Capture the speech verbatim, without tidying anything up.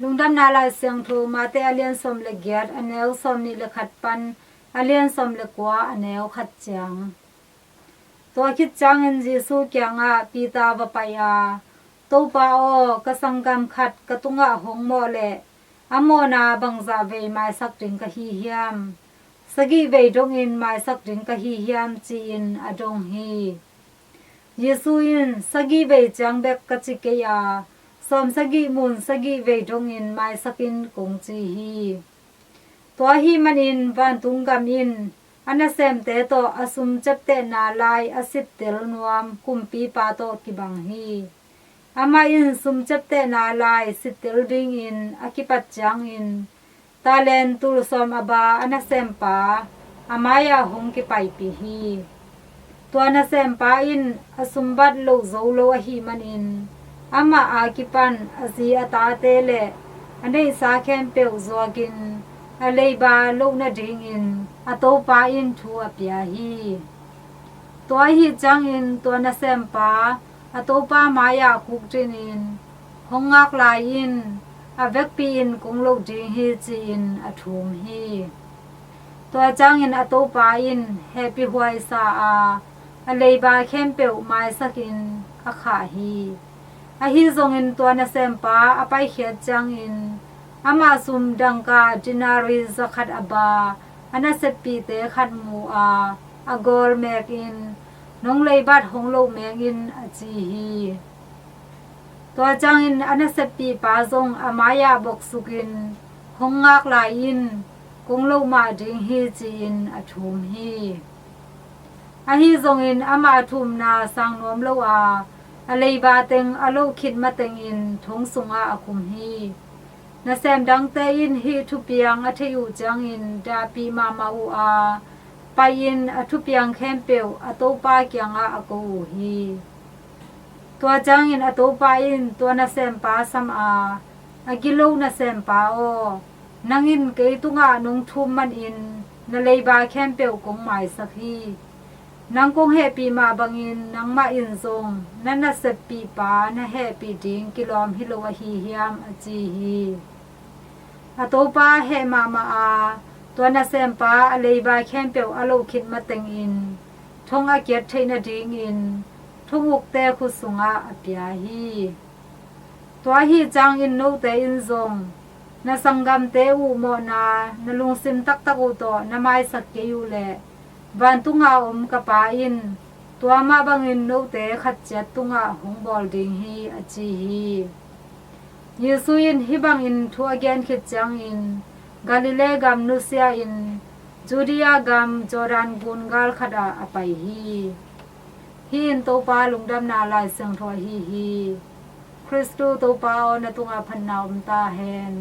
Lungdamna Lai Siangtho Mate a lian sawm le giat, a neu sawm nih le khat pan a lian sawm le kua, a neu khat ciang. Tua khit ciangin Jesu kiangah Peter va pai a, "Topa aw, ka sanggam khat ka tungah hong mawh leh a mawhna bangzah vei maisak ding ka hi hiam? Sagih vei dongin maisak ding ka hi hiam?" ci-in a dong hi. Jesu in, "Sagih vei ciang bek ka ci kei a, sawm sagih mun sagih vei dongin maisak in," kong ci hi. Tua ahih manin vantung gam in a nasemte tawh a sum ciaptehna lai a sittel nuam kumpipa tawh kibang hi. Amah in sum ciaptehna lai sittel dingin a kipat ciangin talent tul sawm a ba a nasempa a mai-ah hong kipaipih hi. Tua nasempa in a sumbat loh zo lo ahih manin amah a kipan a zi a tate le a neihsa khempeuh zuakin a leiba loh nadingin a topa in thu a pia hi. Tua ahih ciangin tua nasempa a topa mai-ah khukdinin, "Hong ngak lai in, a vekpi-in kong loh ding hi," ci-in a thum hi. Tua ciangin a topa in hehpihhuai sa a, a leiba khempeuh maisakin a khah hi. Ahi zongin tua nasempa a paikhiat ciangin amah sum dangka denarii zakhat a ba a naseppihte khat mu a, a gawl mekin, "Nong leibat hong loh meng in," a ci hi. Tua ciangin a naseppihpa zong a mai-ah boksukin, "Hong ngak lai in, kong loh mah ding hi," ci-in a thum hi. Ahi zongin amah a thumna sang nuam lo a, a leiba teng a loh khit matengin thong sungah a khum hi. Nasem dangte in hih thupiang a theih uh ciangin dahpih mahmah uh a, pai-in a thupiang khempeuh a topa kiangah a ko uh hi. Tua ciangin a topa in tua nasempa sam a, "A gilo nasempa aw, nang in kei tungah nong thum manin na leiba khempeuh kong maisak hi. Nang kong hehpih mah bangin nangmah in zong na naseppihpa na hehpih ding kilawm hi lo ahi hiam?" a ci hi. A topa heh mahmah a, tua nasempa a leiba khempeuh a loh khit matengin thong a kiat theih nadingin thong ukte khut sungah a pia hi. Tua ahih ciangin note in zong na sanggamte uh mawhna na lungsim taktak uh tawh na maisak kei uh leh, vantunga om ka Pa in tua mah bangin note khat ciat tungah hong bawl ding hi, a ci hi. Jesu in hih bangin thu a gen khit ciangin Galilee gam nusia-in Judea gam Jordan gun gal khatah a pai hi. Hih in Topa lungdamna Lai Siangtho ahi hi. Khristu Topa aw, na tungah phatna om ta hen.